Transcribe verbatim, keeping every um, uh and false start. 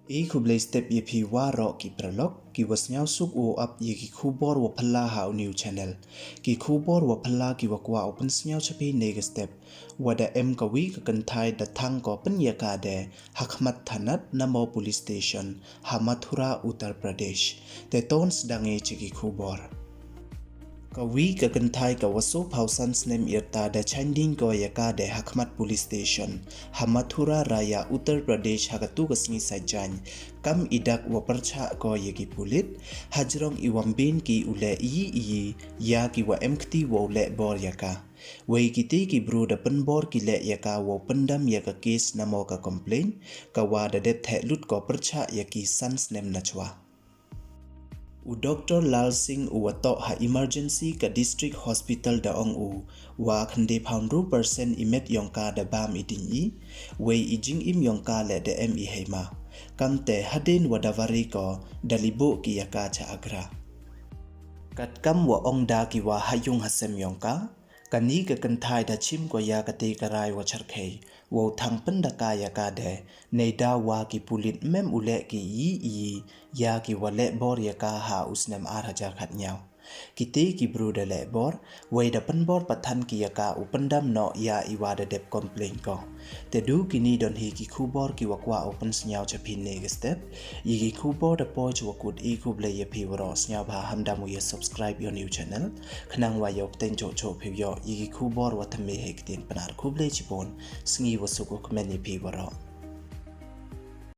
I khublei step ya phi waroh ki paralok ki wa sniawsuk u ap ya ki khubor wa phylla ha u new channel. Ki khubor wa phylla ki wa kwah u pynsniaw cha phi ne ka step, wa da em ka wi ka kynthai da thang ko pynyaka de ha khmat thanat namo police station ha Mathura, Uttar Pradesh. Te ton sdang i cha ki khubor. Ka wi ka kynthai ka wa soophaw san snem yrta da chanding ko ya ka de ha khmat police station ha Mathura Raya, Uttar Pradesh ha katu ka sngi Saitjaiñ, kam i dak wa pyrchah ko ya ki pulit, hajrong i wa mbin ki u leh iyi iyi ya ki wa em kti wa u leh bor ya ka. Wei kiti ki bru da pynbor ki leh ya ka wa u pyndam ya ka case namo ka complaint, ka wa da dep theh lut ko pyrchah ya ki san snem nachwa. U Doctor Lal Singh u wa toh ha emergency ka District Hospital da ong u, wa khyndai phaw ynru percent i met yong ka da bam i diñ i, wei i jingim yong ka leh da em i heima. Kamte hadien wa da wari ko, da li buh ki ya ka cha Agra. Katkam wa ong da ki wa ha yung ha sem yong ka, kani ka kynthai da chim ko ya kate ka rai wa charkhei, wa u thang pyndaka ya ka de, neida wa ki pulit mem u leh ki iyi iyi ya ki wa leh bor ya ka ha u snem ar hajar khatñiaw. Kite ki bru da leh bor, wei da pynbor pathan ki ya ka u pyndam noh ya i wa da dep complaint ko. Te du kini don hi ki khubor ki wa kwah u pynsniaw cha phi ne ka step. Ya ki khubor da poi cha wa kut, i khublei ya phi waroh, sniawbha ham dam u ya subscribe ya u new channel, khnang wa yoh pten choh choh phi yoh ya ki khubor wa thymme hei ktien Pnar. Khublei chibun, sngi wa suk u kmen ya phi waroh.